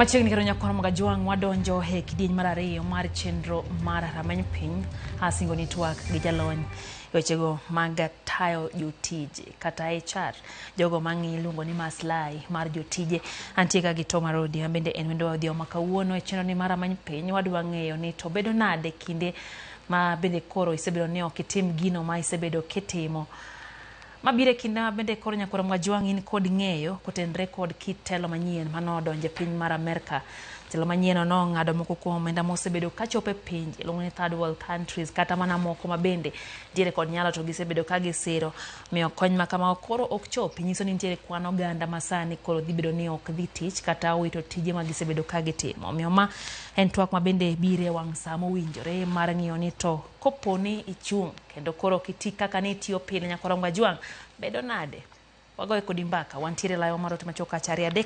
Machiegni kendo nyakwar Magajwang' wadonjo e kidieny mar ariyo mar chenro mar rameny piny asingo ni twak gi jalony e wechego mag tayo jotije kata HR jogo mang'i iluongo ni maslahi mar jotije. Antie ka gi Tom Arodi ma bende en wendo wa odhiambo ma kawuono e chenro ni mar rameny piny wadwa ng'eyo ni to bedo nade kinde ma bende koro isebedo ni ok itim gino ma isebedo kitimo Mabiro e kinde ma bende koro nyakwar Mwajwang' in kod ng'eyo kotenre kod kit telo manyien mane odonjo e piny mar Amerka. Telo manyien no nong'ado moko kuom omenda mosebedo kachopo e pinje iluongo ni third world countries kata mana moko ma bende nitiere kod nyalo to gisebedo ka gisiro. Omiyo kony ma kamago koro ok chopi nyiso ni nitiere kwan oganda ma sani koro dhi bedo ni ok dhi tich kata owito tije ma gisebedo ka gitimo. Omiyo ma en twak ma bende biro e wang' sa mowinjore mar ng'iyo ni to kopo ni ichung' kendo koro ok iti kaka ne itiyo pile nyakwar Mwajwang' bedo nade? Wagoye kodi mbaka wantiere layo mar ote machuok kacha 2 3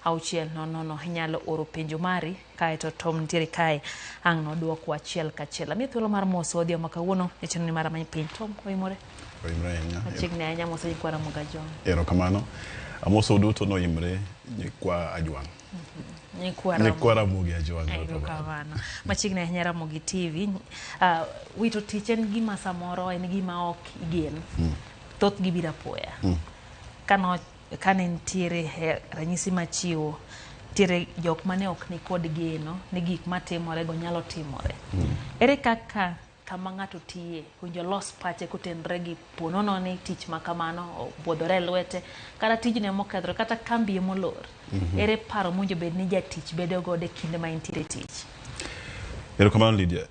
6 0 0 inyalo oro penjo mari kaeto Tom nitiere kae ang' nodwoko achiel kachiel. Amiyo thuolo mar moso odhiambo ma kawuono e chenro ni mar Rameny Piny. Tom oimore? Oimore ahinya. Machiegni ahinya moso nyikwa Ramogi Ajwang'. Erokamano. Amoso duto noimre nyikwa Ajwang'. Nyikwa Nyikwa Ramogi Ajwang'. Erokamano. Machiegni ahinya Ramogi TV. Wito tich en gima samoro en gima ok igen. Thothgi biro apoya. Kano kane nitiere ranyisi machiwo nitiere jok mane ok ni kod geno ni gik matimore go nyalo timore. Ere kaka kama ng'ato tiye owinjo los pache kotenre gi ponono ni tich ma kamano obuodhore e lwete kata tijne mokethore kata kambi emolor. Ere paro mowinjo bed ni jatich bedo godo e kinde ma entiere e tich? Erokamano Lydia.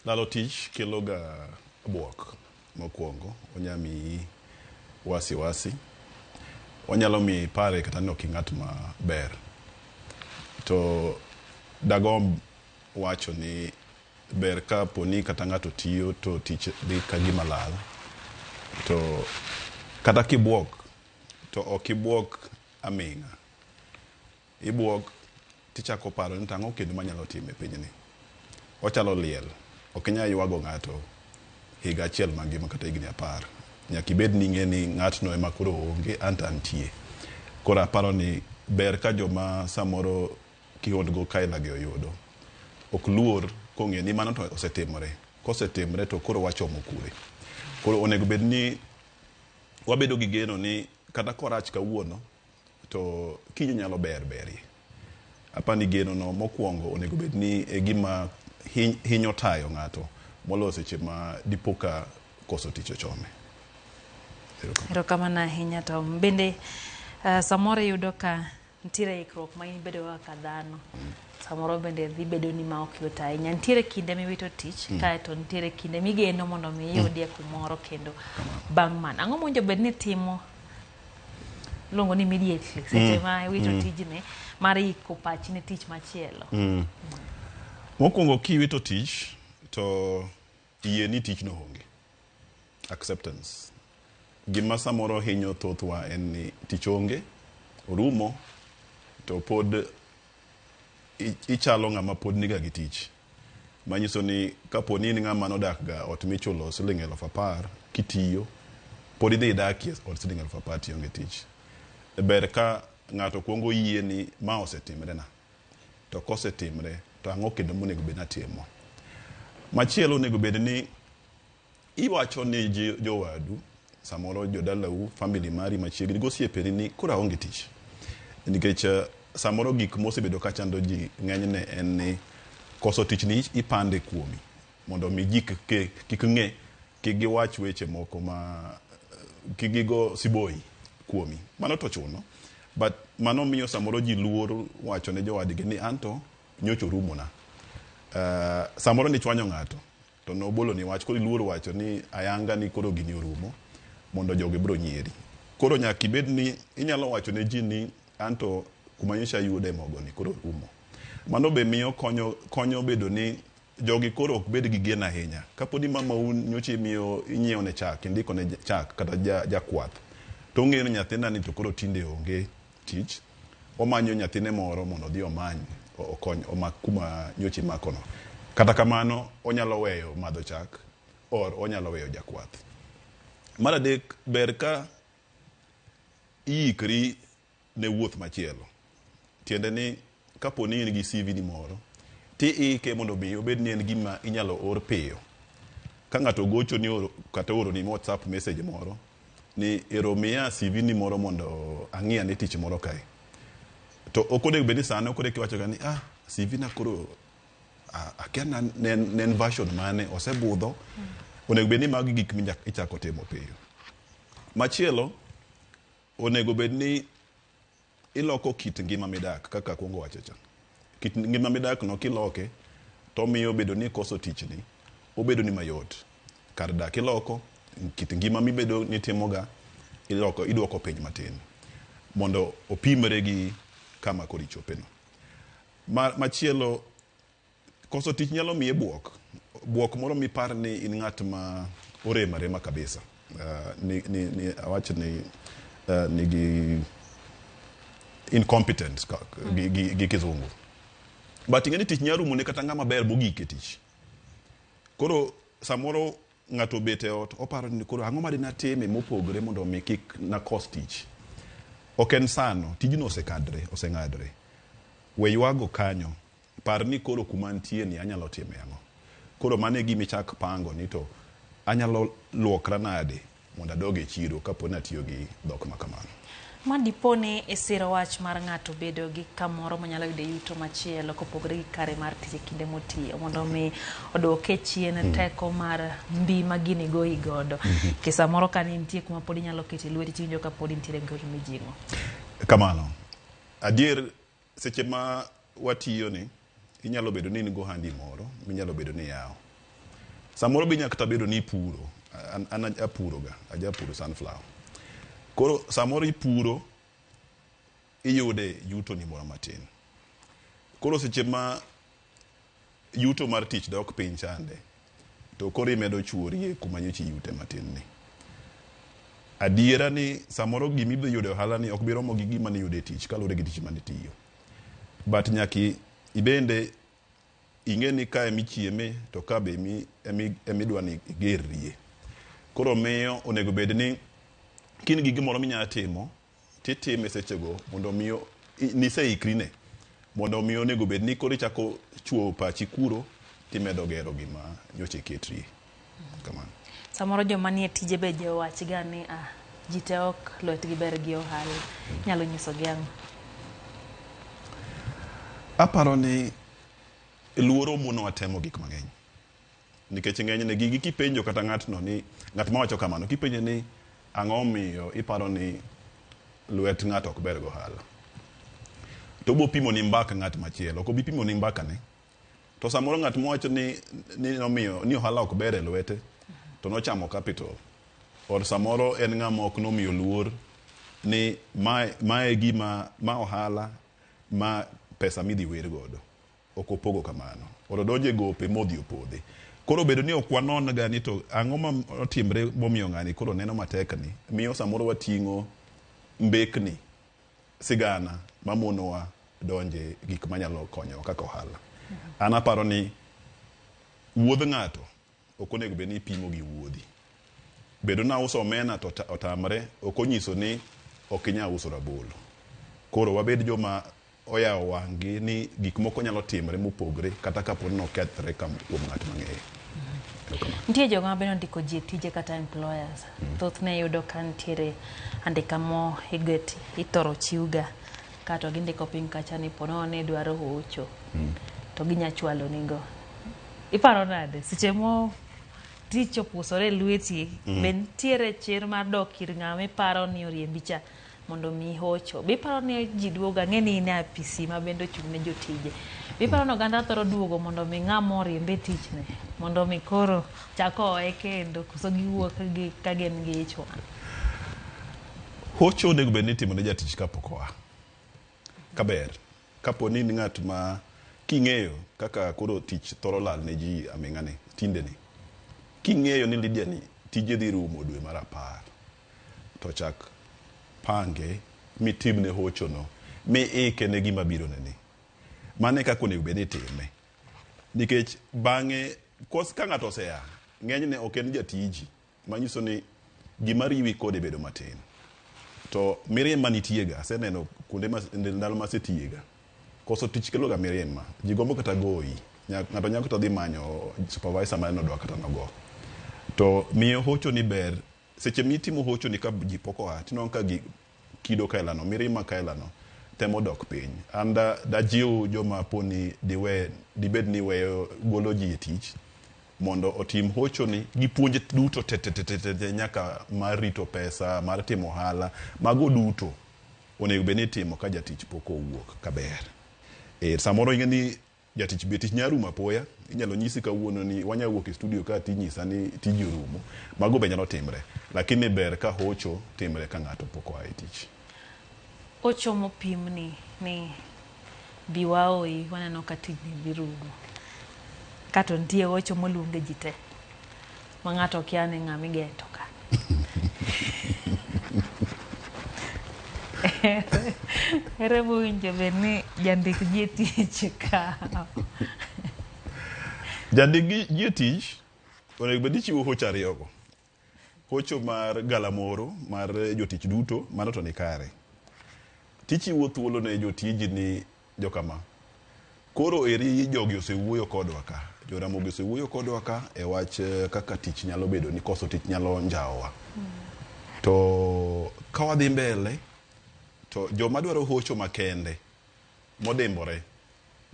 Lalo tich kelo ga buok mokwongo. Onya miyi wasiwasi. Onyalo miyo ipare kata ni ok ing'at maber. To dagomb wacho ni ber ka poni kata ng'ato tiyo to tich dhi ka gima lal. To kata kibuok to ok ibuok aming'a. Ibuok tichako paro ni tang'o kendo manyalo timo e pinyni. Ochalo liel. Ok inyal ywago ng'ato higa achiel mangima kata higni 10. Nyaka ibed ni ing'e ni ng'atno ema koro onge anto antie. Koro aparo ni ber ka joma samoro kihondko kaila gi oyudo ok luor kong'eyo ni mano to osetimore. Kosetimre to koro wachomo kure. Koro onego bed ni wabedo gi geno ni kata korach kawuono to kiny onyalo ber berie. Apa ni geno no mokwongo onego bed ni e gima hinyo tayo ng'ato moloyo seche ma dipo ka koso tich ochome. Erokamano ahinya Tom. Bende samoro iyudo ka nitiere ikruok ma ibedo kaka dhano. Samoro bende dhi bedo ni ma ok yot ahinya. Nitiere kinde miwito tich kaeto nitiere kinde migeno mondo mi iyudie kumoro kendo bang' mano. Ang'o mowinjo bed ni itimo iluongo ni immediately seche ma iwito tijni mar iko pachi ne tich machielo? Mokwongo kiwito tich to yie ni tijno onge. Acceptance. Gima samoro hinyo thothwa en ni tich onge, orumo, to pod ichalo ng'ama pod niga gi tich. Manyiso ni kapo ni in ng'ama nodak ga ot michulo siling 10,000 kitiyo, pod idhi idakie od siling 10,000 tionge tich. Ber ka ng'ato kuongo yie ni ma osetimre na. To kosetimre to ang'o kendo monego bed ni atimo. Machielo onego bed ni iwacho ni jowadu, samoro jodalau, family mari machiegni gosiepeni ni koro aonge tich. Nikech samoro gik mosebedo ka chando ji ng'enyne en ni koso tich ni ipande kuomi mondo mi ji kik ng'e, kik giwach weche moko ma kik gigo siboi kuomi. Mano to chuno. But mano miyo samoro ji luor wacho ne jowadgi ni anto nyocha orumona. Samoro nichwanyo ng'ato to nobolo ni wach koro iluor wacho ni ayanga ni koro gini orumo mondo jogi biro nyieri. Koro nyaka ibed ni inyalo wacho ne ji ni anto kuma nyocha ayude mogo ni koro orumo. Mano be miyo konyo bedo ni jogi koro ok bed gi geno ahinya. Kapo ni mamau nyocha imiyo inyiewo ne chak, indiko ne chak kata jakwath, to ong'eyo ni nyathina ni to koro tinde onge tich, omanyo nyathine moro mondo odhi omany okony omak kuma nyocha imakono. Kata kamano onyalo weyo madho chak or onyalo weyo jakwath. Mar adek, ber ka iikri ne wuoth machielo. Tiende ni kapo ni in gi CV ni moro, tiike mondo mi obed ni en gima inyalo or piyo. Ka ng'ato ogocho ni oro, kata ooro ni WhatsApp message moro ni ero miya CV ni moro mondo ang'i ane tich moro kae. To ok onego bed ni sano koro iwacho ga ni ah CV na koro akia na ne en version mane osebudho. Onego bed ni magi gik michako timo piyo. Machielo onego bed ni iloko kit ngima midak kaka akwongo wacho cha. Kit ngima midak no kiloke to miyo bedo ni koso tich ni obedo ni mayot. Kar dak iloko, kit ngima mibedo ni itimoga iloko, iduoko piny matin mondo opimre gi kama koro ichope no. Machielo koso tich nyalo miyi buok. Buok moro mipar ni in ng'at ma orem arema kabisa. Ni awach ni nigi incompetent gi kizungu. But ing'e ni tich nyalo rumo ne kata ng'ama ber mogik e tich. Koro samoro ng'ato obet e ot oparo ni koro ang'o ma natime mopogre mondo mi kik nakos tich. Ok en sano, tijno osekadre, oseng'adre. We ywago kanyo. Par ni koro kuma antie ni anyalo time ang'o. Koro mano e gima ichak pango ni to anyalo luokra nade mondo adog e chiro kapo ni atiyo gi dhok ma kamano. Ma dipo ni isiro wach mar ng'ato bedo gi kamoro monyalo yude yuto machielo kopogore gi kare mar tich e kinde motiyo mondo mi oduoke chien teko mar mbi ma gini goyi godo. Ke samoro ka nitie kuma pod inyalo kete lweti tiwinjo ka pod intiere gi mijing'o. Kamano. Adier seche ma watiyo ni inyalo bedo ni in go handi moro minyalo bedo ni iyawo. Samoro be inyalo kata bedo ni ipuro. An apuro ga, ajapuro sunflower. Koro samoro ipuro iyude yuto ni moro matin. Koro seche ma yuto mar tich dok piny chande, to koro imedo chuorie kuma nyocha iyute matin ni. Adiera ni samoro gima idhi yudo e ohala ni ok bi romo gi gima niyudo e tich kaluwore gi tich manitiyo. But nyaka ibende ing'e ni ka ema ichieme to ka be emidwa ni igerrie. Koro miyo onego bed ni ka in gi gimoro minyalo timo titime sechego mondo miyo niseikri ne. Mondo mi onego bed ni koro ichako chuoyo pachi kuro timedo gero gima nyocha iketrie. Kamano. Samoro joma nie tije be jowach ga ni ah, ji te ok lwetgi ber gi ohala. Inyalo nyisogi ang'o? Aparo ni luoro monowa temo gik mang'eny. Nikech ng'enyne gigi kipenjo kata ng'atno ni ng'at mawacho kamano kipenje ni ang'o miyo iparo ni lwet ng'ato ok ber go ohala. To obo pimo ni mbak ng'at machielo, ok obi pimo ni mbaka ne. To samoro ng'at mowacho ni nomiyo ni ohala ok ber e lwete to nochamo capital. Or samoro en ng'ama ok nomiyo luor ni mae gima ma ohala ma pesa midhi wer godo. Ok opogo kamano. Or odonjo e gope modhi opodhe. Koro bedo ni ok wanon ga ni to ang'o ma otimre momiyo ng'ani koro neno matek ni miyo samoro wating'o mbekni sigana mamonowa donje gik manyalo konyowa kaka ohala. An aparo ni wuodh ng'ato ok onego bed ni ipimo gi wuodhi. Bedo na uso omena to otamre ok onyiso ni ok inyal uso rabolo. Koro wabed joma oyawo wang'gi ni gik moko nyalo timre mopogre kata kapo ni nokethre kuom ng'at mang'eyo. Nitie jogo ma bende ondiko ji e tije kata employers. Thothne iyudo ka nitiere andika mo iget ithoro chiwga kato gindiko piny kacha ni ponono ni idwaro hocho to ginya chwalo nigo. Iparo nade seche mo tich opusore e lweti be nitiere chir mar dok ir ng'ama iparo ni oriembi cha mondo mi hocho. Be iparo ni ji duogo ang'e ni in e apisi ma bende ochung' ne jotije. Be iparo ni oganda thoro duogo mondo mi ng'ama oriembe e tich ne mondo mi koro chak oye kendo koso giwuok gi ka gin gi ich wang'. Hocho onego bed ni itimo ne jatich kapok oa. Kaber. Kapo ni in ng'at ma king'eyo kaka koro tich thoro lal ne ji aming'a ni tinde ni. King'eyo ni Lydia ni tije dhi rumo dwe mar 10 to chak pange mitimne hocho no mi ike ne gima biro ne ni. Mano e kaka onego bed ni itime. Nikech bang'e ka ng'ato osea ng'enyne ok en jatiji manyiso ni gima riwi kode bedo matin. To mirima nitie ga aseneno kuonde ma ndalo masetiyega. Koso tich kelo ga mirima. Ji gombo kata goyi. Ng'ato nyalo kata dhi manyo supervisor mare nodwa kata nogo. To miyo hocho ni ber. Seche mitimo hocho ni ka ji pok oa, tinwang'o ka gi kido kailano, mirima kailano temo dok piny. An dajiw joma poni diwe, dibed ni weyo golo ji e tich mondo otim hocho ni gi puonj duto te te te te te nyaka mar rito pesa, mar timo ohala, mago duto onego bed ni itimo ka jatich pok owuok kaber. E, samoro ing'e ni jatich be tich nyalo rumo apoya, inyalo nyisi kawuono ni wanya wuok e studio ka tinyisa ni tiji orumo. Mago be nyalo timre. Lakini ber ka hocho timre ka ng'ato pok oa e tich. Hocho mopimni ni bi waoyi waneno ka tijni dhi rumo. Kato nitie hocho moluonge ji te ma ng'ato kia ni ng'ama igeto ka. Ere mowinjo bed ni jandik ji e tich kawo? Jandik ji e tich onego bed ni chiwo hocho ariyogo. Hocho mar galamoro mar jotich duto, mano to ni kare. Tichiwo thuolo ne jotiji ni jokama. Koro eri jogi osewuoyo kodwa ka. Joramogi osewuoyo kodwa ka e wach kaka tich nyalo bedo ni koso tich nyalo njawowa. To ka wadhi mbele, to joma dwaro hocho makende modimbore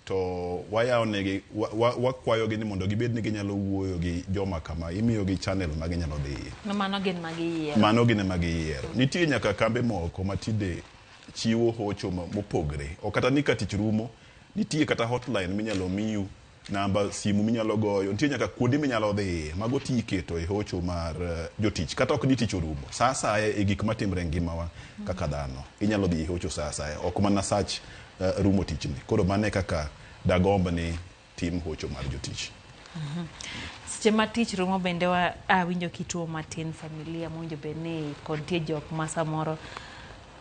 to wayawo negi wakwayogi ni mondo gibed ni ginyalo wuoyo gi joma kama, imiyogi channel ma ginyalo dhiye. No mano gin ma giyiero. Mano gin ema giyiero. Nitie nyaka kambe moko ma tinde chiwo hocho mopogre. Ok kata ni ka tich rumo, nitie kata hotline minyalo miyu, namba simu minyalo goyo, nitie nyaka kuonde minyalo dhiye. Mago ti iketo e hocho mar jotich. Kata ok ni tich orumo. Sa asaya e gik matimre e ngimawa kaka dhano. Inyalo dhi e hocho sa asaya. Ok mana sach rumo tichni. Koro mano e kaka dagomb ni tim hocho mar jotich. Seche ma tich rumo bende wa awinjo kituo matin familia mowinjo bed ni kod nitie jok ma samoro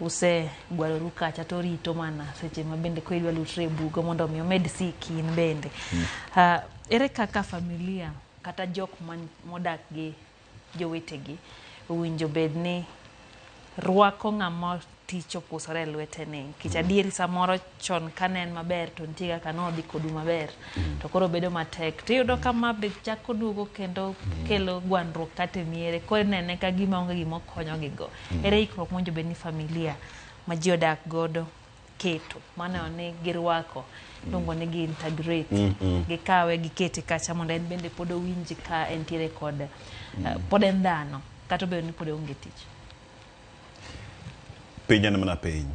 usegwaroru kacha to rito mana seche ma bende koro idwa lutri e bugo mondo mi omed siki in bende. Ere kaka familia kata jok modak gi jowetegi owinjo bed ni rwako ng'ama tich opusore e lwete ni? Nikech adieri samoro chon kane en maber to nitie kaka nodhi kodu maber to koro bedo matek tiyudo ka ma be chako duogo kendo kelo gwandruok kata e miere koro inene ka gima onge gima okonyogi go. Ere ikruok mowinjo bed ni familia ma ji odak godo keto mano ni girwako iluongo ni gi integrate gikawe gikete kacha mondo en bende pod owinj ka entiere kod pod en dhano kata obedo ni pod oonge tich. Piny en mana piny.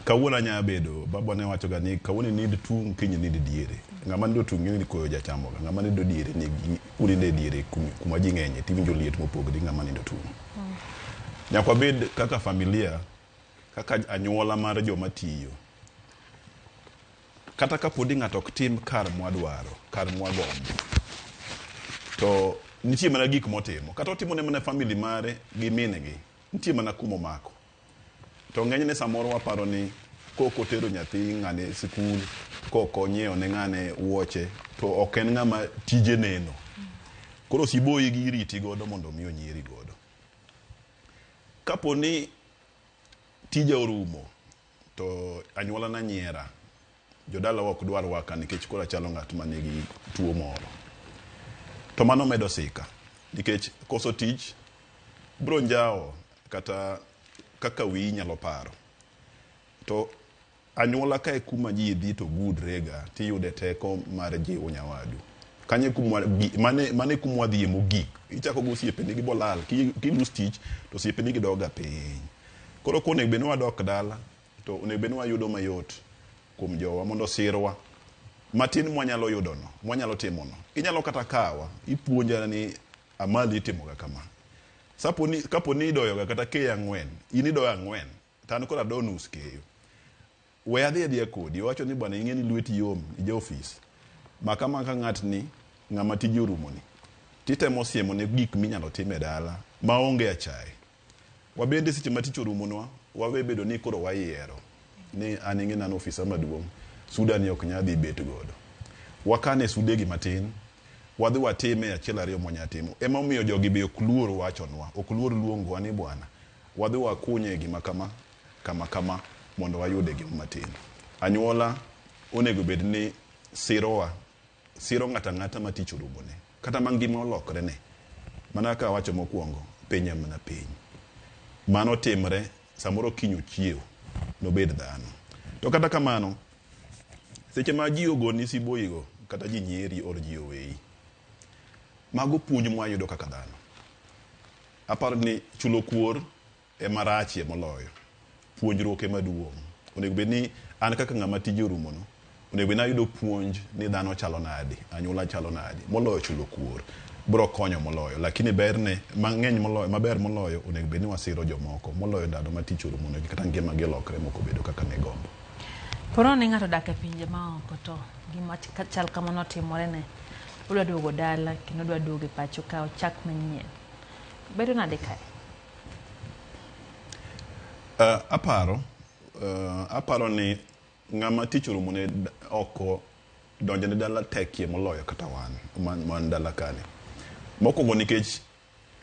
Kawuono anya bedo, baba ne wacho ga ni kawuono inind tung' kiny inind diere. Ng'ama nindo tung' ing'e ni koyo jachamoga. Ng'ama nindo diere ni unindo e diere kuma ji ng'enye tiwinjo liet mopogre gi ng'ama nindo tung'. Nyaka wabed kaka familia, kaka anyuola mar joma tiyo. Kata kapo ni ng'ato ok tim kar mwadwaro, kar mwagombo, to nitie mana gik motimo. Kata otimo ne mana family mare gi min gi, nitie mana kumomako. To ng'enyne samoro waparo ni kok otero nyathi ng'ane e sikul, kok onyiewo ne ng'ane wuoche, to ok en ng'ama tije neno. Koro siboyi gi iriti godo mondo mi onyieri godo. Kapo ni tija orumo, to anyuola na nyiera, jodalawa ok dwar rwaka nikech koro achalo ng'at manigi tuo moro. To mano medo sika, nikech koso tich bro njawo kata kaka wiyi nyalo paro. To anyuola kae kuma ji dhi to gudre ga tiyude teko mar jiwo nyawadu. Kanyo e kuma mane e kuma wadhiye mogik. Ichako gi osiepeni gi bolal, ki lose tich to osiepeni gi dok ga piny. Koro konego bed ni wadok dala, to onego bed ni wayudo mayot kuom jowa mondo osirwa. Matin mwanyalo yudo no, mwanyalo timo no. Inyalo kata kawa, ipuonja ni amali itimo ga kama. Kapo ni idoyo ga kata keyo ang'wen, in idoyo ang'wen, to an koro ado nus keyo. We adhi adhiya kodi, owacho ni bwana ing'e ni lweti yom, ija ofis. Maka maka ng'atni, ng'ama tije orumo ni. Titemo siemo ne gik minyalo tim e dala, maonge achaye. Wabende seche ma tich orumonwa, wawe bedo ni koro wayiero. Ni an ing'e ni an ofisa maduong', suda ni ok nyal dhi bet godo. Wakane sudegi matin, wadhi watime achiel ariyo mwanya timo. Ema omiyo jogi be ok luor wachonwa, ok luor luongowa ni bwana, wadhi wakunye gima kama, kama kama. mondo wayude gima matin. Anyuola onego bed ni sirowa, siro ng'ato ang'ata ma tich orumone, kata ma ngima olokre ne. Mana kaka awacho mokwongo, piny en mana piny. Mano timre, samoro kiny ochiew, nobed dhano. To kata kamano, seche ma ji ogoni siboyigo, kata ji nyieri or ji oweyi, mago puonj mwayudo kaka dhano. Aparo ni chulo kuor ema rachie moloyo. Puonjruok ema duong'. Onego bed ni an kaka ng'ama tije orumono, onego bed ni ayudo puonj ni dhano chalo nade, anyuola chalo nade, moloyo chulo kuor. Bro konyo moloyo, lakini berne mang'eny moloyo, maber moloyo onego bed ni wasiro jomoko moloyo ndalo ma tich orumonegi kata ngimagi olokre mok obedo kaka ne gombo. Poro ni ng'ato odak e pinje maoko to gima chal kamano otimore ne, odwa duogo dala kendo odwa duogo e pacho ka ochak manyien. Bedo nade kae? Aparo ni ng'ama tich orumone oko donjo ne dala tekie moloyo kata wan man dala kani. Mokwongo nikech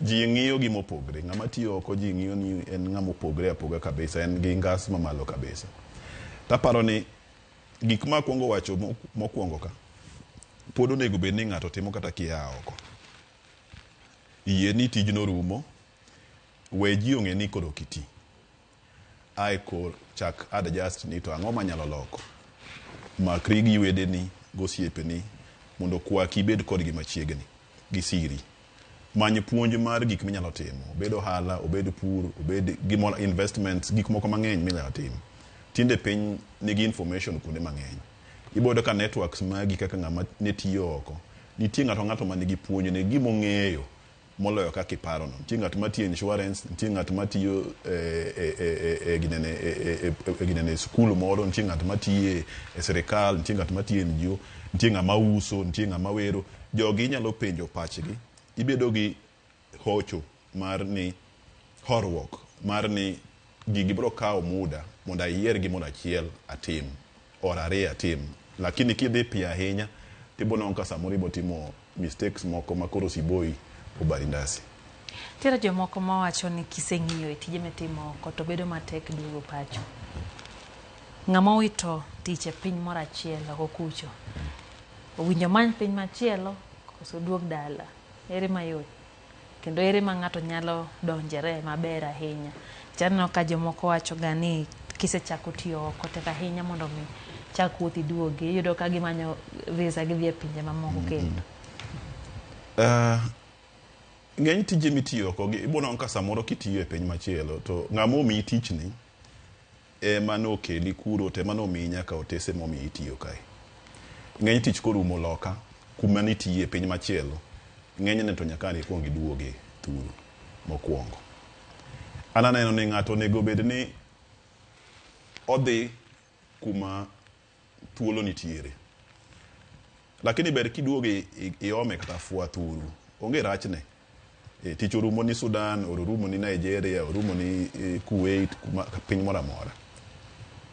ji ng'iyo gi mopogre. Ng'ama tiyo oko ji ng'iyo ni en ng'ama opogre apoga kabisa, en gi ngas mamalo kabisa. Taparo ni gik ma akwongo wacho mokwongo ka, pod onego bed ni ng'ato timo kata kia oko. Yie ni tijno rumo, we ji ong'e ni koro ok iti. Ae kor chak adjust ni to ang'o manyalo loko. Makri gi wedeni gosiepeni mondo okwaki ibed kodgi machiegni gisiri. Many puonj mar gik minyalo timo, obed ohala, obed pur, obed gimoro, investments, gik moko mang'eny minyalo timo. Tinde piny nigi information kuonde mang'eny. Ibo yudo ka networks magi kaka ng'ama ne tiyo oko, nitie ng'ato ang'ato manigi puonj ne gimong'eyo moloyo kaka iparo no. Nitie ng'at matiyo insurance, nitie ng'at matiyo e ginene skul moro, nitie ng'at matiyo e sirikal, nitie ng'at matiyo e NGO, nitie ng'ama uso, nitie ng'ama wero. Jogi inyalo penjo pachgi, ibedo gi hocho mar ni horuok mar ni gigi biro kawo muda mondo ayier gimoro achiel atim or ariyo atim. Lakini kidhi piyo ahinya, tibo nwang'o ka samoro ibo timo mistakes moko ma koro siboi obari ndasi. Nitiere jomoko mawacho ni kiseng'iyo e tije mitimo oko to bedo matek duogo pacho. Ng'ama owito tich e piny moro achiel oko kucho, owinjo omany piny machielo koso oduog dala? Ere mayot? Kendo ere ma ng'ato nyalo donjore maber ahinya? Aneno ka jomoko wacho ga ni kisechako tiyo oko tek ahinya mondo mi chak wuoth iduogi. Iyudo ka gimanyo visa gidhi e pinje mamoko kendo. Ng'eny tije mitiyo oko gi ibo nwang'o ka samoro kitiyo e piny machielo to ng'ama omiyi tichni ema nokeli kuro to ema nomiyi nyaka otese momiyi itiyo kae. Ng'eny tich korumo loka kuma nitiye e piny machielo, ng'enyne to nyaka an ikuong iduoge thuru mokwongo. An aneno ni ng'ato onego bed ni odhi kuma thuolo nitiere. Lakini ber kiduogo iome kata fwa thuru. Onge rachne. Tich orumo ni Sudan, or orumo ni Nigeria, orumo ni Kuwait, kuma piny moro amora.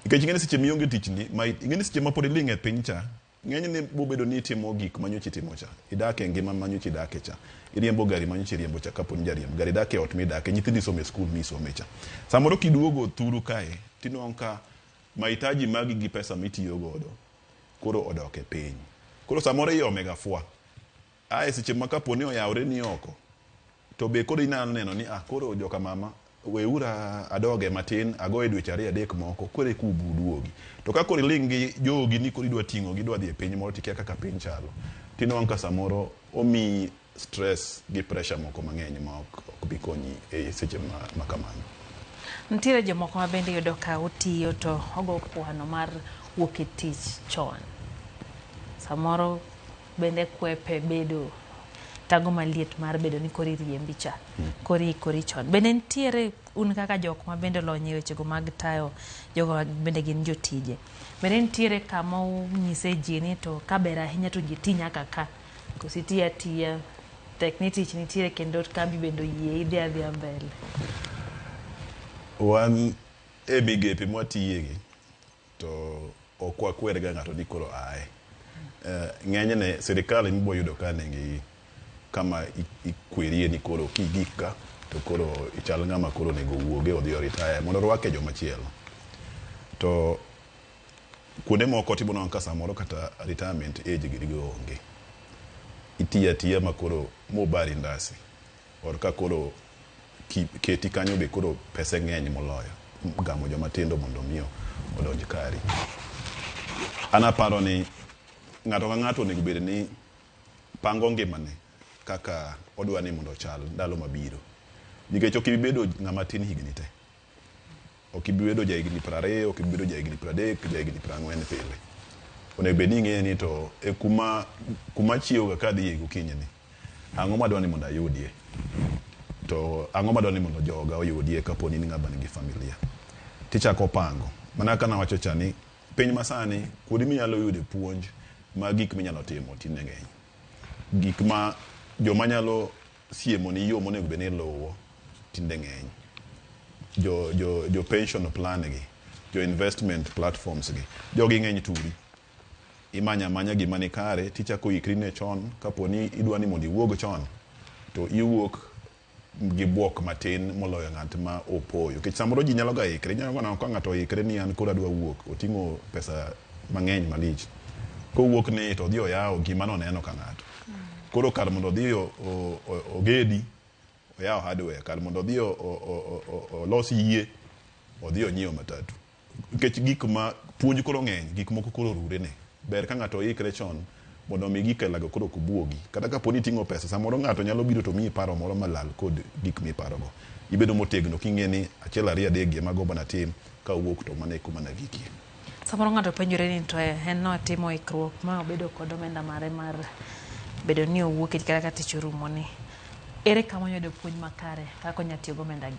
Nikech ing'eni seche mionge tich ni, ma ing'eni seche ma pod iling' e piny cha, ng'enyne bobedo ni itimo gik manyocha itimo cha. Idak e ngima manyocha idake cha. Iriembo gari manyocha iriembo cha kapo ni jariemb gari. Idak e ot midake, nyithindi somo e skul misome cha. Samoro kiduogo thuru kae, tinwang'o ka mahitaji magi gi pesa mitiyo godo koro odok e piny. Koro samoro iome ga fwa. Ae seche ma kapo ni oyawre ni oko, to be koro inyalo neno ni ah, koro joka mama weura adoge matin, agoye dweche ariyo adek moko, koro eka uduogi. To ka koro iling' gi jogi ni koro idwa ting'o gi idwa dhi e piny moro tikia kaka piny chalo, tinwang'o ka samoro omiyi stress gi pressure moko mang'eny ma ok bi konyi e seche ma kamano. Nitiere jomoko ma bende iyudo ka otiyo to ogo kwano mar wuok e tich chon. Samoro bende kwepe bedo tago maliet mar bedo ni koro iriembi cha, koro iikori chon. Bende nitiere un kaka jok ma bende olony e wechego mag tayo jogo ma bende gin jotije. Bende nitiere kama unyise ji ni to kaber ahinya to ji ti nyaka ka, koso iti atiya tek ni tich nitiere kendo kambi bende oyie idhi adhiya mbele. Wan e migepe mwatiyegi to ok wakwer ga ng'ato ni koro ae. Ng'enyne sirikal ema ibo yudo ka nigi kama ikwerie ni koro kigik ka to koro ichal ng'ama koro onego owuoge odhi o retire mondo orwake joma chielo. To kuonde moko timo nwango ka samoro kata retirement age girigo onge. Itiyo atiya makoro mobari ndasi. Or ka koro keti kanyo be koro pese ng'eny moloyo gamo joma tindo mondo mi odonj kari. An aparo ni ng'ato ka ng'ato onego bed ni pango ngimane kaka odwa ni mondo ochal ndalo mabiro. Nikech ok ibi bedo ng'ama tin higni te. Ok ibi bedo ja higni 20, ok ibi bedo ja higni 30, ja higni 40 pile. Onego bed ni ing'eyo ni to e kuma achiewo ga kadhi gokinyi ni, ang'o madwa ni mondo ayudie? To ang'o madwa ni mondo joga oyudie kapo ni in ng'ama nigi familia? Tichako pango. Mana kaka nawacho cha ni piny masani kuonde minyalo yude puonj mag gik minyalo timo tinde ng'eny. Gik ma joma nyalo siemo ni yo monego bed ni iluwo tinde ng'eny. Jo pension plan gi, jo investment platforms gi, jogi ng'eny turi. Imanya amanya gima ni kare tichako ikri ne chon kapo ni idwa ni mondo iwuog chon to iwuok gi buok matin moloyo ng'at ma opoyo. Nikech samoro ji nyalo ga ikre, inyalo neno ka ng'ato oikre ni an koro adwa wuok, oting'o pesa mang'eny malich. Kowuok ni to odhi oyawo gima noneno ka ng'ato. Koro kar mondo odhi ogedi, oyawo hardware, kar mondo odhi olos yie, odhi onyiew matatu. Nikech gik ma puonj koro ng'eny, gik moko koro orure ne. Ber ka ng'ato oikre chon mondo mi gik ailago koro ok buogi. Kata kapo ni iting'o pesa, samoro ng'ato nyalo biro to miyi paro moro malal kod gik miparogo. Ibedo motegno king'e ni 1 2 3 gi ema agombo natim, kawuok to mano e kuma nagikie. Samoro ng'ato penjore ni to en notimo ikruok ma obedo kod omenda mare mar bedo ni owuok kata ka tich orumo ni. Ere kama oyudo puonj makare kaka onya tiyo gi omenda gi?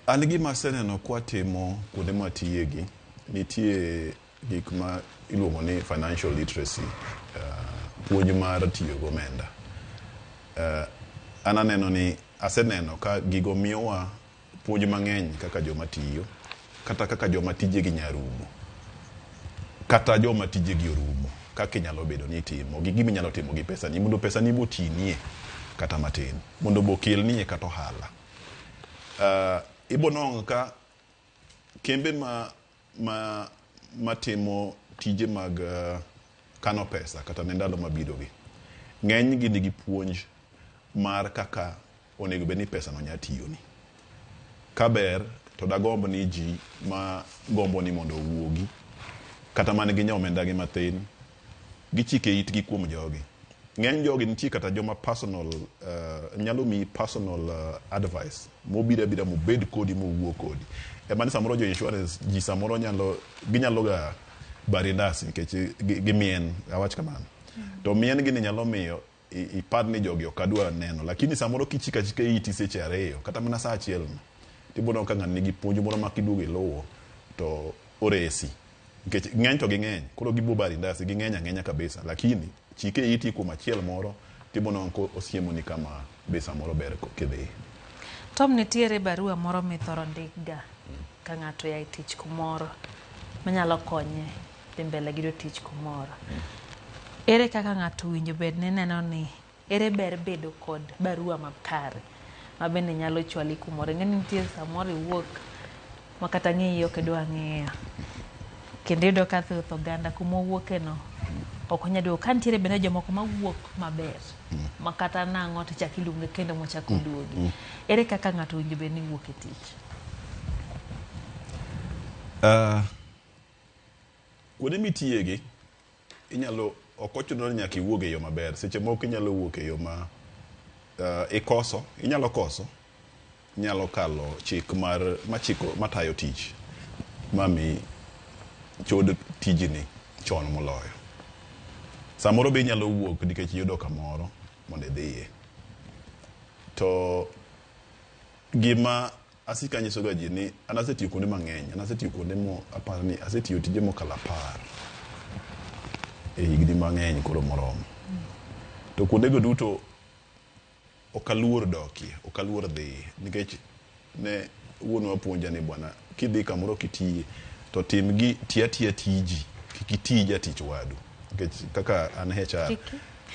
An gima aseneno kwatimo kuonde mwatiyegi, nitie gik ma iluongo ni financial literacy, puonj mar tiyo gi omenda. An aneno ni aseneno ka gigo miyowa puonj mang'eny kaka joma tiyo, kata kaka joma tijegi nyarumo, kata joma tijegi orumo, kaka inyalo bedo ni itimo gi gima inyalo timo gi pesani mondo pesani botinie kata matin, mondo bokelnie kata ohala. Ibo nwang'o ka kembe matimo tije mag kano pesa kata ne ndalo mabiro gi, ng'eny gi nigi puonj mar kaka onego bed ni pesa no nya tiyoni. Kaber to dagomb ni ji ma gombo ni mondo owuogi kata man gi omenda gi mathin gichike itgi kuom jogi. Ng'eny jogi nitie kata joma personal nyalo miyi personal advice mobiro abira mobed kodi mowuo kodi. Ema ni samoro jo insurance ji samoro nyalo ginyalo ga bari ndasi nikech gimien, awach kamano. To mien gini nyalo miyo ipar ni jogi ok adwa neno, lakini samoro kichiko achika iti seche 2 kata mana saa 1 no, tibiro neno ka ng'ani nigi puonj moro ma kiduogo iluwo to oresi. Nikech ng'eny to ging'eny, koro gibo bari ndasi, ging'eny ang'enya kabisa, lakini chike iti kuom achiel moro tibiro neno ka osiemoni kama be samoro ber kidhi. Tom, nitiere barua moro mithoro ndikga ka ng'ato oa e tich kumoro manyalo konye dhi mbele gi yudo tich kumoro. Ere kaka ng'ato owinjo bed ni neno ni ere ber bedo kod barua makare ma bende nyalo chwali kumoro? Ing'e ni nitie samoro iwuok ma kata ng'iyi ok idwa ng'iyo. Kendo iyudo ka thoth oganda kuma owuoke no ok onyal duogo. Ka nitiere bende jomoko mawuok maber ma kata nang'o to ichako iluonge kendo mochako oduogi. Ere kaka ng'ato owinjo bed ni wuok e tich? Kuonde mitiyegi inyalo ok ochuno ni nyaka iwuog e yo maber. Seche moko inyalo wuok e yo ma ikoso, inyalo koso, inyalo kalo chik mar machiko matayo tich mami chod tijni chon moloyo. Samoro be inyalo wuok nikech iyudo kamoro mondo idhiye. To gima asiko anyiso ga ji ni an asetiyo kuonde mang'eny, an asetiyo kuonde mo aparo ni asetiyo tije mokalo 10 e higni mang'eny koro moromo. To kuondego duto ok aluor dokie, ok aluor dhiye, nikech ne wuonwa puonja ni bwana kidhi kamoro kitiye to tim gi ti atiya tiji, kik iti jatich wadu. Nikech kaka an HR,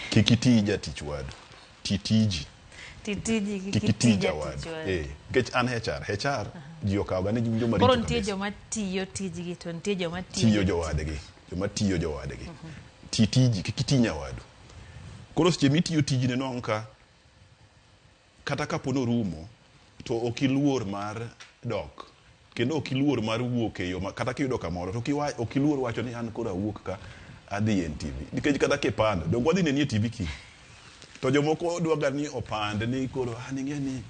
kik iti jatich wadu, ti tiji. Titiji kik kik iti itij jawadu. jatich wadu. Eh, nikech an HR, HR ji okawoga ni gin joma Koro richo nitie kabisa. joma tiyo tijgi to nitie joma tiyo Tiyo jowadgi, joma tiyo jowadgi. Ti tiji, kik iti nyawadu. Koro seche mitiyo tijni nwang'o ka kata kapo ni orumo to ok iluor mar dok kendo ok iluor mar wuok e yo ma kata kiyudo kamoro to ok iluor wacho ni an koro awuok ka adhi e NTV nikech kata kipando donge wadhi neni e TV kiny to jomoko dwaga ni opand ni koro an ing'e ni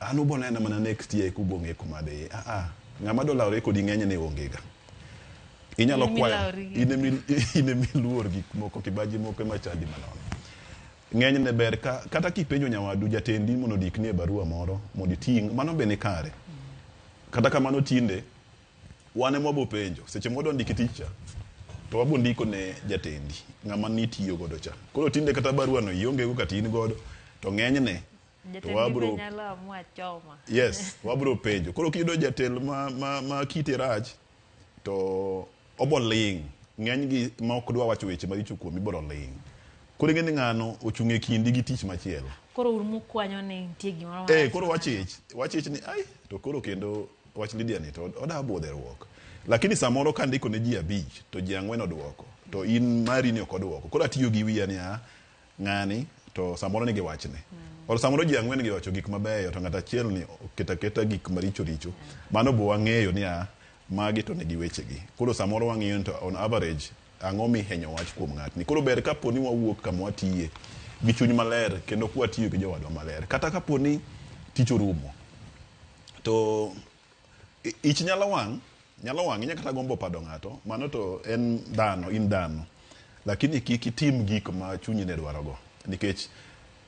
an ubo nena mana next year eka ubo ng'e kuma adhiye. Ah ah, ng'ama do lawre kodi ng'enyne onge ga. Inyalo In kwayo milawri gi. in emiluor gik moko kibaji moko ema chandi manono. Ng'enyne ber ka kata kipenjo nyawadu jatendi mondo ondikni e barua moro mondo iting' mano be ni kare. Kata kamano tinde wan ema wabo penjo seche mwadwa ndiki tich cha to wabo ndiko ne jatendi ng'ama nitiyo godo cha. Koro tinde kata barua no ionge go kata in godo to ng'enyne to Jatendi be wabro nyalo amua choma. Yes, wabro penjo. Koro kiyudo jatelo ma kite rach to obo ling'. Ng'enygi ma ok dwa wacho weche maricho kuomi biro ling'. Koro ing'e ni ng'ano ochung' e kindi gi tich machielo. Koro un mukwanyo ni nitie gimoro Eh, marach koro ma wachich, wachich ni ai to koro kendo wach Lydia ni to oda budheruok. Lakini samoro kandiko ne ji 5 to ji 4 oduoko to in mari ni ok oduoko. Koro atiyo gi wiya ni a ng'ani to samoro nigi wachne. Or samoro ji 4 gi owacho gik mabeyo to ng'at achiel ni oketo aketa gik maricho richo. Mano bo wang'eyo ni a magi to nigi wechegi. Koro samoro wang'iyo ni to on average ang'o mihenyo wach kuom ng'atni. Koro ber kapo ni wawuok kama watiye gi chuny maler kendo kwatiyo gi jowadwa maler. Kata kapo ni tich orumo to ich nyalo wang', nyalo wang' inya kata gombo pado ng'ato, mano to en dhano, in dhano. Lakini kik itim gik ma chunyi ne dwaro go nikech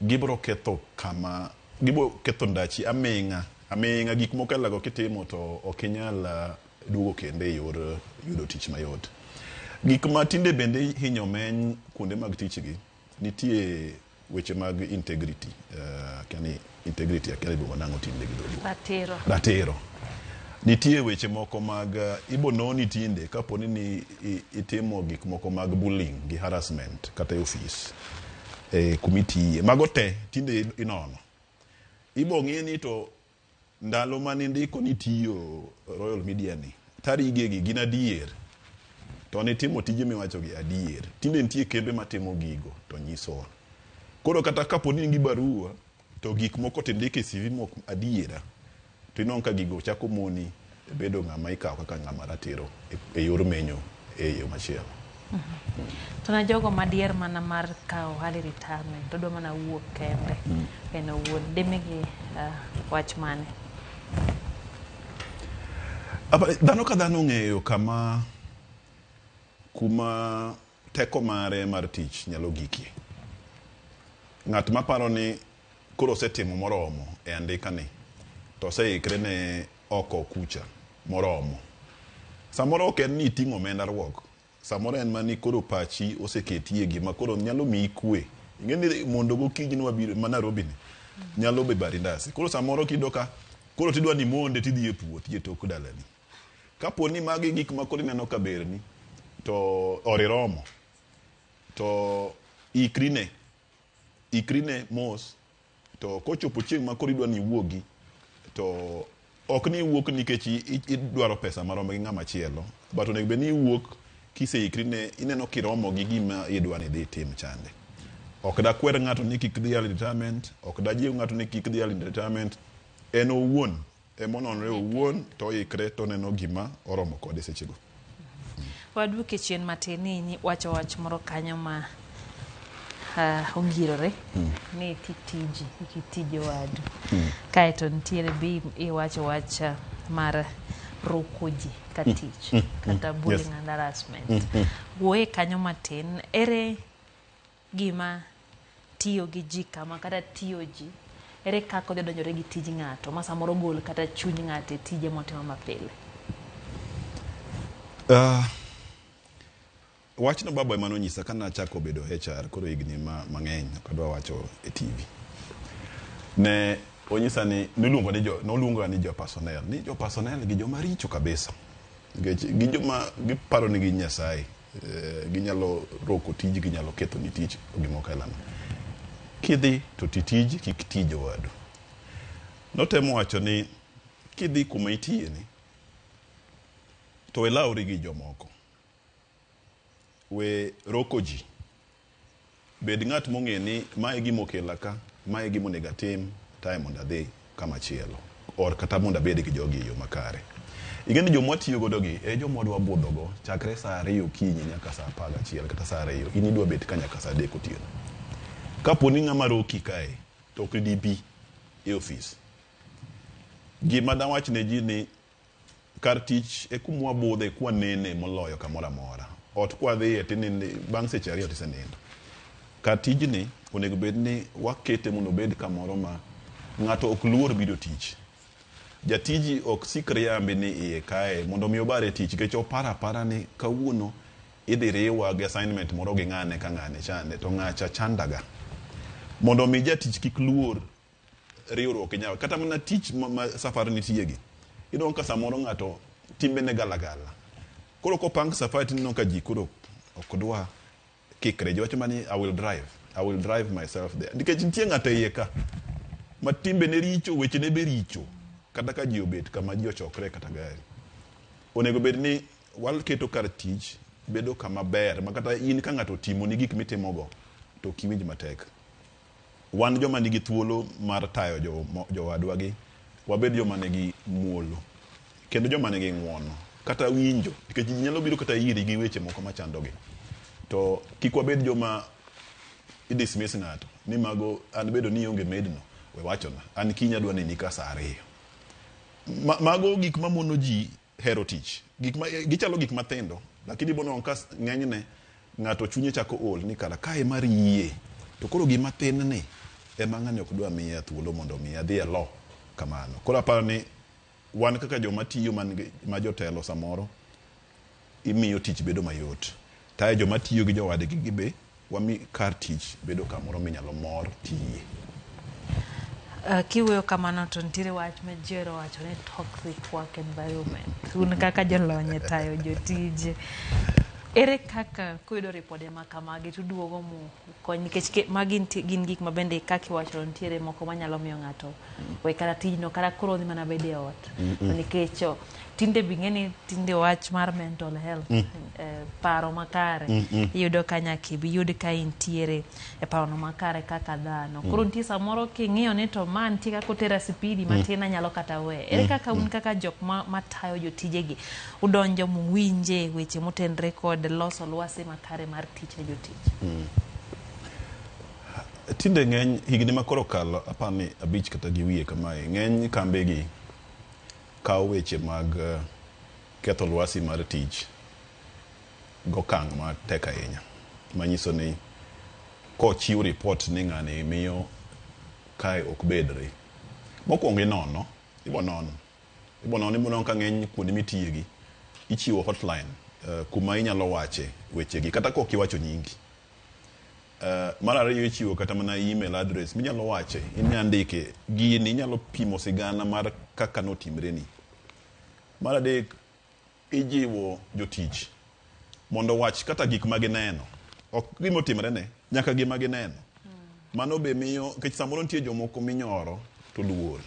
gibro ketho kama gibro ketho ndachi aming'a aming'a gik moko elago kitimo to ok inyal duogo kendo e yor yudo tich mayot. Gik ma tinde bende hinyo meny kuonde mag tich gi nitie weche mag integrity, akia ni integrity akia ni iluongo nang'o tinde gi dholuo. Ratiro. Ratiro. Nitie weche moko mag ibo noni tinde kapo ni itimo gik moko mag bullying gi harassment kata e ofis kumitiye. Mago te tinde inono. Ibo ng'i ni to ndalo mane indiko ni itiyo Royal Media ni tarige gi gin adier to nitimo tije miwacho gi adier. Tinde nitie kembe matimo gigo to nyisowa. Koro kata kapo ni in gi barua to gik moko tindiko e CV mok adiera to inwang'o ka gigo chako moni bedo ng'ama ikawo kaka ng'ama ratiro e yor menyo e yo machielo. To ne jogo madier mana mar kawo early retirement, odwa mana wuok kende en owuon, dimigi wach mane? Dhano ka dhano ong'eyo kama kuma teko mare mar tich nyalo gikie. Ng'at maparo ni koro osetimo moromo e andika ni to oseikre ne oko kucha moromo. Samoro ok en ni iting'o omenda ruok, samoro en mana ni koro pachi oseketie gima koro nyalo miyi kwe. Ing'e ni mondo gokinyi nwabiro ma Nairobi ni nyalo be bari ndasi. Koro samoro kiyudo ka koro tidwa ni monde tidhi e puothi e tok dalani. Kapo ni magi gik ma koro ineno ka berni to oriromo to ikrine, ikrine mos to kochopo chieng' ma koro idwa ni iwuogi to ok ni iwuok nikech idwaro pesa marom gi ng'ama chielo but onego bed ni iwuok kiseikri ne ineno kiromo gi gima idwa ni idhi itim chande. Ok dakwer ng'ato ni kik dhi early retirement, ok dajiw ng'ato ni kik dhi early retirement. En owuon emononre owuon to oikre to oneno gima oromo kode sechego. Waduoke chien matin ni wacho wach moro kanyo ma ongirore ni titiji kik wadu. Kaeto nitiere bi iwacho wach mar roko ji ka tich kata bullying and harassment. Wuoye kanyo matin, ere gima tiyo gi ji kama kata tiyo ji, ere kaka odhi donjore gi tij ng'ato ma samoro gol kata chuny ng'ato e tije motimo mapile? Wachno baba ema nonyisa ka nachako bedo HR koro higni mang'eny ok adwa wacho e TV. Ne onyisa ni niluongo ni jo noluonga ni jo personnel ni jo personnel gi joma richo kabisa. Nikech gin joma giparo ni gin Nyasaye. Ginyalo roko tij ginyalo ketho ni tich gimoko ailano. Kidhi to ti tiji, kik ti jowadu. Notemo wacho ni kidhi kuma itiye ni to we lawri gi jomoko. We roko ji. Bed ng'at mong'e ni mae gima okela ka, mae gima onego atim, tae mondo adhi kama chielo. Or kata mondo abed gi jogi e yo makare. Ing'e ni joma watiyo godo gi e joma wadwa budho go chakre saa ariyo okinyi nyaka saa apar gachiel kata saa ariyo. In idwa bet ka nyaka saa adek otieno. Kapo ni ng'ama roki kae to ok dibi e ofis. Gima dawach ne ji ni kar tich e kuma wabudhe kwanene moloyo kamoro amora. Ot kwadhiye tininde bang' seche ariyo tisenindo. Kar tijni onego bed ni wakete mondo obed kamoro ma ng'ato ok luor biro tich. Jatiji ok sik riambi ni iye kae mondo mi obare tich nikech oparo apara ni kawuono idhi riwa gi assignment moro gi ng'ane ka ng'ane chande to ng'acha chandaga. Mondo mi jatich kik luor riwruok gi nyawa kata mana tich ma, ma safar nitie gi ineno ka samoro ng'ato timbene galagala koro kopang safari tineno ka ji koro ok dwa kikre ji wacho mana ni I will drive I will drive myself there nikech nitie ng'ato e iye ka ma timbene richo wechene be richo kata ka ji obet kama ji ochokre kata gari onego bed ni waketo kar tich bedo kama ber ma kata in ka ng'ato otimoni gik mitimogo to ok iwinj matek wan joma nigi thuolo mar tayo jowadwa gi wabed joma nigi muolo kendo joma nigi ng'uono kata winjo nikech ji nyalo biro kata iri gi weche moko machandogi to kik wabed joma i dismiss ng'ato ni mago an bedo ni ionge medno we wachona an kiny adwa neni ka saa ariyo Ma, mago gik mamono ji hero tich gik ma, gichalo gik mathindo lakini ibo ka ng'enyne ng'ato chunye chako ol ni kara kae mar yie to koro gima thin ni ema ng'ani ok dwa miya thuolo mondo mi adhi alo kamano koro aparo ni wan kaka joma tiyo man gi, ma jotelo samoro imiyo tich bedo mayot tae joma tiyo gi jowadgi gi be wami kar tich bedo kamoro minyalo mor tiye. Kiwuoyo kamano to nitiere wach ma ji ohero wacho ni toxic work environment. Un kaka jolony e tayo jotije, ere kaka kuyudo ripode ma kamagi tuduogo mu kony nikech magi gin gik ma bende kaka iwacho nitiere moko manyalo miyo ng'ato we kata tijno kata koro odhi mana bedo e ot. To nikech tinde bing'e ni tinde wach mar mental health paro makare iyudo ka nyaka ibi yud ka intiere e parono makare kaka dhano. Koro nitie samoro king'iyo ni to ma nitie kaka otera spidi matin anyalo kata we. Ere kaka un kaka jok matayo jotijegi udonjo muwinje weche motenre kod loso lwasi makare mar tich ne jotich? Tinde ng'eny higni ma koro kalo apar ni abich kata gi wiye kamae ng'eny kambe gi kawo weche mag ketho lwasi mar tich gokang' matek ahinya manyiso ni kochiw report ni ng'ani miyo kae ok bedre mokwongo inono ibo non ibo non ibo non ka ng'eny kuonde mitiye gi ichiwo hotline kuma inyalo wache wechegi kata kok iwacho nyingi. Mar ariyo ichiwo kata mana email address minyalo wache inya ndike gini inyalo pimo sigana mar kaka notimreni. Mar adek ijiwo jotich mondo owach kata gik ma gineno ok gima otimre ne nyaka gima gineno mano be miyo nikech samoro nitie jomoko minyoro to luor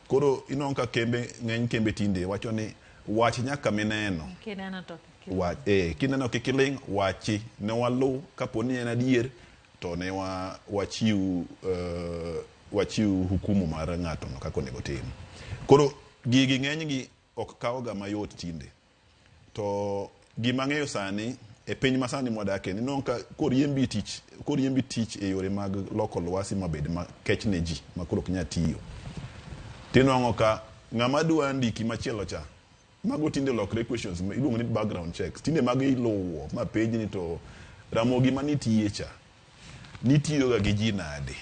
koro inwang'o ka kembe ng'eny kembe tinde wacho ni wach nyaka mineno Kineno to kineno kik iling' wachi ne walu kapo ni en adier to ne wachiw wachiw hukumu mar ng'ato no kaka onego tim. Koro gigi ng'eny gi ok kawga mayot tinde to gima ang'eyo sani e piny masani mwadake ni nwang'o ka koriembi tich koriembi tich e yore mag loko lwasi mabed makech ne ji ma koro ok nyal tiyo tinwang'o ka ng'ama dwa ndiki machielo cha mago tinde olokre questions iluongo ni background checks tinde mago iluwo ma penj ni to Ramogi manitiye cha nitiyoga gi ji nade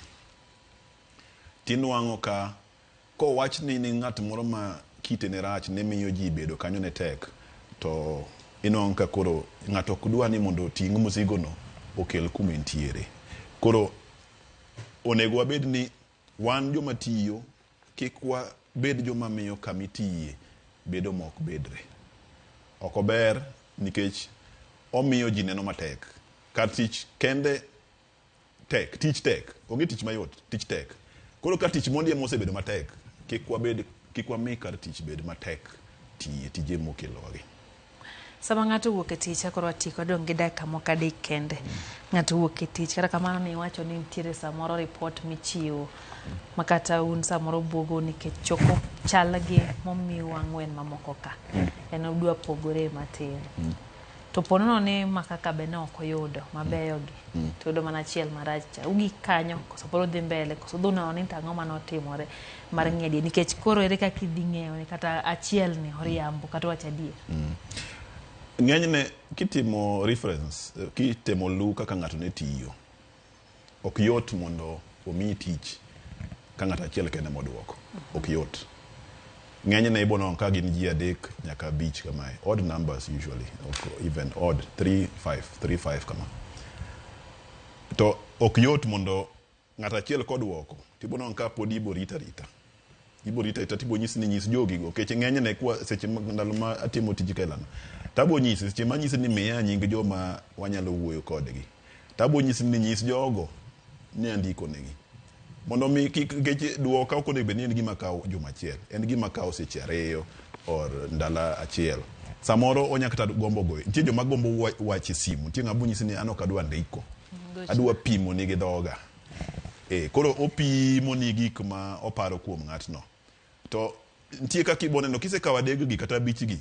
tinwang'o ka kowach ni ni ng'at moro ma kite ne rach ne miyo ji bedo kanyo ne tek to inwang'o ka koro ng'ato ok dwa ni mondo oting' mzigo no okel kuma entiere. Koro onego wabed ni wan joma tiyo kik wabed joma miyo kama itiye bedo ma ok bedre. Ok ober nikech omiyo ji neno matek. Kar tich kende tek, tich tek, onge tich mayot, tich tek. Koro ka tich mondi ema osebedo matek, kik wabed, kik wami kar tich bed matek tiye tije mokelowagi. Sama ng'ato owuok e tich, koro watieko, wadong' gi dakika moko adek kende. Ng'ato owuok e tich, kata kamano ne iwacho ni nitiere samoro report michiwo ma kata un samoro buogo nikech choko chal gi momiu ang'wen mamoko ka. En udwa pogore matin. To po nono ni maka ka be ne ok oyudo mabeyo gi, to oyudo mana achiel marach cha. Ugik kanyo, koso pod udhi mbele, koso udhi nono ni to ang'o mane otimore mar ng'eyo adier. Nikech koro ere kaka idhi ng'eyo ni kata achiel ni oriambo kata owacho adier. Ng'enyne kitimo reference, kitemo lu kaka ng'ato ne tiyo, ok yot mondo omiyi tich ka ng'ato achiel kende moduoko. Ok yot. Ng'enyne ibo nwang'o ka gin ji 3 nyaka 5 kamae. Odd numbers usually, ok even odd, 3, 5, 3, 5 kama. To ok yot mondo ng'ato achiel koduoko, tibo nwang'o ka pod ibo rita rita. Ibo rita rita tibo nyisi ni nyis jogigo. Nikech ng'enyne kwa seche ndalo ma atimo tij kailano, tabo nyisi, seche ma anyisi ni miya nying joma wanyalo wuoyo kodgi. Tabo nyisi ni nyis jogo ni andiko negi. Mondo mi kik, nikech duoka ok onego bed ni en gima kawo juma achiel. En gima kawo seche 2 or ndalo achiel. Samoro onya kata gombo goyo. Nitie joma gombo wach e simu. Nitie ng'ama bonyisi ni an ok adwa ndiko. Adwa pimo ni gi dhoga. Koro opimo ni gik ma oparo kuom ng'atno. To nitie kaka ibo neno kisekawo 3 gi kata 5 gi.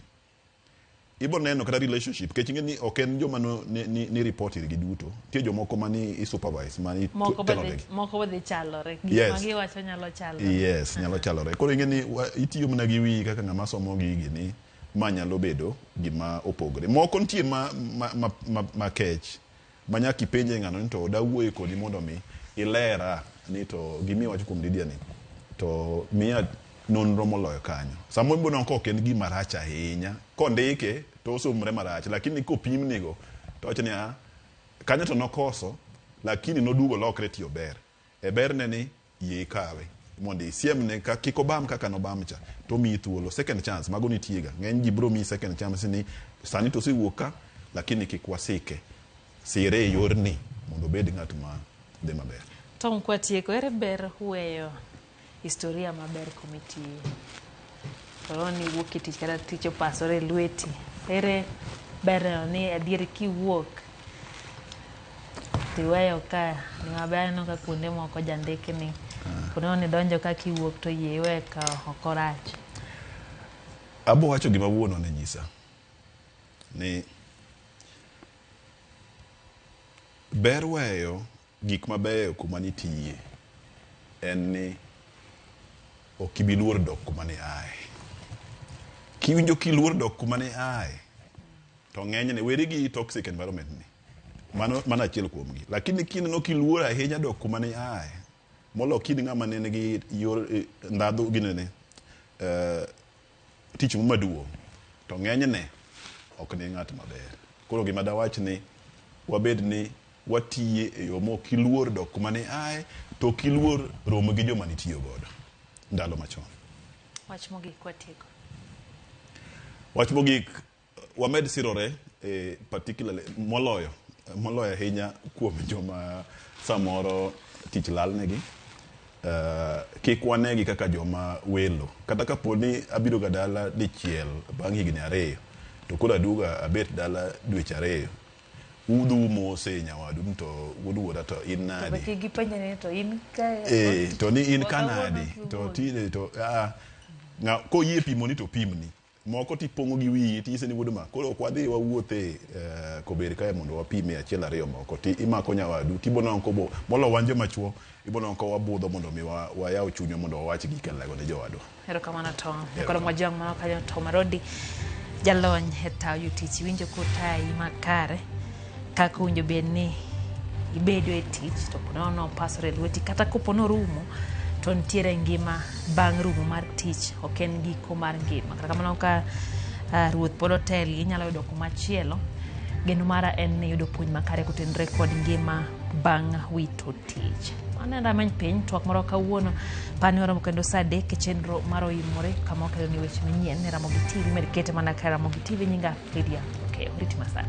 Ibo neno kata relationship, nikech ing'e ni ok en joma no, ni report irgi duto. Nitie jomoko ma ni supervise, ma ni telo negi. Moko be dhi chalore. Gik ma giwacho nyalo chalore. Yes, nyalo chalore. Koro ing'e ni itiyo mana gi wiyi kaka ng'ama somo gigi ni ma nyalo bedo gima opogore. Moko nitie ma kech, ma nyaka ipenje ng'ano ni to dawuoye kodi mondo mi ilera ni to gima iwacho kuom Lydia ni to miya nonro moloyo kanyo. Samoro ibo neno ka ok en gima rach ahinya, kondike to osomre marach, lakini kopimnigo to wacho ni a kanyo to nokoso, lakini noduogo lokre tiyo ber. E berne ni yie ikawe mondo isiemne ka kik obam kaka nobam cha, to omiyi thuolo second chance. Mago nitie ga, ng'eny ji biro miyi second chance ni sani to osewuok ka, lakini kik wasike, sire e yorni mondo obed ng'at ma dhi maber. Tom, kwatieko, ere ber weyo historia maber kumitiye? Koro ni wuok e tich kata tich opasore e lweti, ere ber ni adier kiwuok tiweyo ka ni maber? Aneno ka kuonde moko jandikni kuonde ni donjo ka kiwuok to yie iwe ka ok orach. Abo wacho gima wuonwa ne nyisa ni ber weyo gik mabeyo kuma nitiye en ni ok ibi luor dok kuma ne ae. Kiwinjo kiluor dok kuma ne ae, to ng'enyne weri gi toxic environment ni. Mano achiel kuomgi. Lakini kineno kiluor ahinya dok kuma ne ae, molo kin ng'ama ne nigi yor ndhadhu ginene, tich maduong', to ng'enyne ok ni ng'at maber. Koro gima dawach ni wabed ni watiye e yo mok iluor dok kuma ne ae, to ok iluor romo gi joma nitiyo godo ndalo machon. Wach mogik watieko. Wach mogik, wamed sirore, particularly moloyo ahinya kuom joma samoro tich lalnegi. Kik wanegi kaka joma welo. Kata kapo ni abiro ga dala dichiel bang' higni 2, to koro aduogo abet dala dweche 2. Udhu mose nyawadu to wuod wuora to in nade? To kik gipenje ni to in ka To ni in ka nade? To tinde to ng'a koyie pimoni to pimni. Moko tipong'o gi wiyi tinyise ni wuod ma koro ok wadhi wawuothe Kober kae mondo wapime 1 2 moko. Ti imako nyawadu tibo nwango kobo molo wan joma chuo ibo nwango ka wabudho mondo mi wayaw chunywa mondo wawach gik alego ne jowadwa. Erokamano Tom. Koro mwajwang' mano kanyo Tom Arodi, jalony e tayo jotich. Iwinjo kotayi makare kaka owinjo bed ni ibedo e tich, to po nono opasore e lweti, kata kopo norumo to nitiere ngima bang' rumo mar tich, ok en giko mar ngima. Kata kamano ka ruoth pod oteli, inyalo yudo kuma chielo. Geno mara en ni yudo puonj makare kotenore kod ngima bang' wito tich. Mano en rameny piny, twak moro kawuono. Pani waromo kendo saa 3 e chenro mar Oimore, kama wakelo ni weche manyien ne Ramogi TV. Med kete mana ka Ramogi TV. Nyinga Lydia Okeyo. Riti masani.